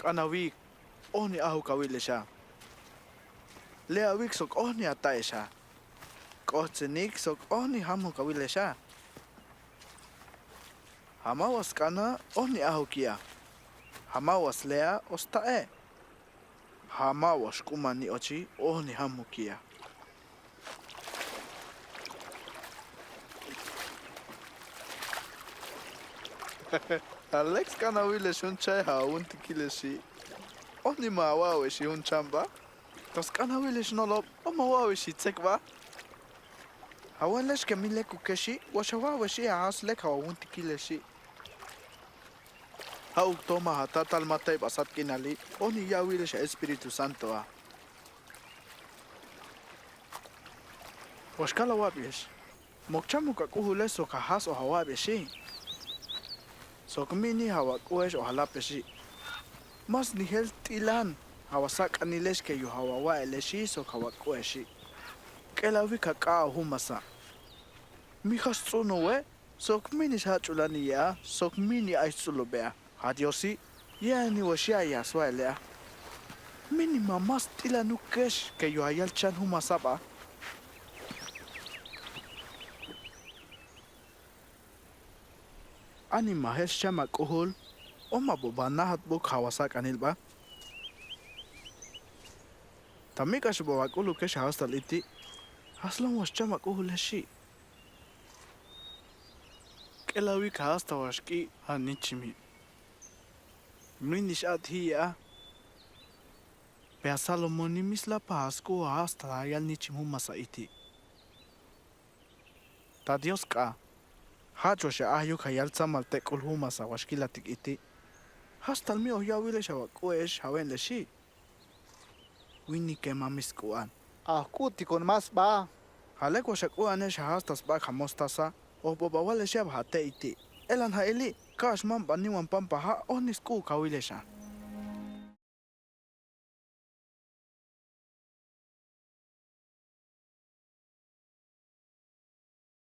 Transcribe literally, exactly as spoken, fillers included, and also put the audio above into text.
कना वीक ओहनी आहु कविलेशा। ले अवीक सोक ओहनी अता एशा। कोहचे नीक सोक ओहनी हमु कविलेशा। हमा वस कना ओहनी आहु किया। हमा वस लेया ओस्ता ए। हमा वस कुमा नी ओची ओहनी हमु किया। अलेक्स कना विले शुन चाय हा उन्ति किलेशी। ओहनी मा वावेशी उन चांबा। तस कना विले शुन ओलोप ओमा वावेशी चेकबा। हवा लेश के मिले कुकेशी वश वावेशी हास लेख हवा उन्ति किलेशी। हा उक्तोमा हा ताताल माताई बसात की नाली ओहनी या विले शा एस्पिरितु सांतो आ। वश काला वावेश। मोकचा मुका कुहुले सोका हास ओहा वावेशी। सोक मिनी हवा कुएश ओहा लापेशी। मस निहेल तिलान हवा साक अनिलेश के यु हवा वाएलेशी सोक हवा कुएशी। केला विका का हु मसा। मी हस चुनु वे सोक मिनी सा चुला नी या सोक मिनी आई चुलो बेया। हादियोसी ये अनि वशिया या स्वाएले आ। मिनी मा मस तिला नु केश के यु हायल चान हु मसा बा। अनि महेश चमा कुहुल ओमा बोबा नाहत बुक हावसा कनिल बा। तमी कश बोबा कुलु के शाहस तल इति। हसलम वश चमा कुहुल हेशी। केलावी खास तवश की हा निचिमी। मी निशात ही या। प्यासा लो मोनी मिसला पास को हास तला यल निचिमु मसा इति। तादियोस का, हा जोशे आह यु खयाल चमल ते कुल हु मसा वशकिला तिक इति। हस तलमी ओह्या विले शवा कुएश हवेन लेशी। विनी के मामिस कुआन। आह कु तिकोन मास बा। हाले को शक उआने शहास तस बा खमोस तसा, ओह बोबा वाले शब हाते इति। एलन हा एली, काश मम बन्नी वन पंपा हा ओह निस कु खाविले शा।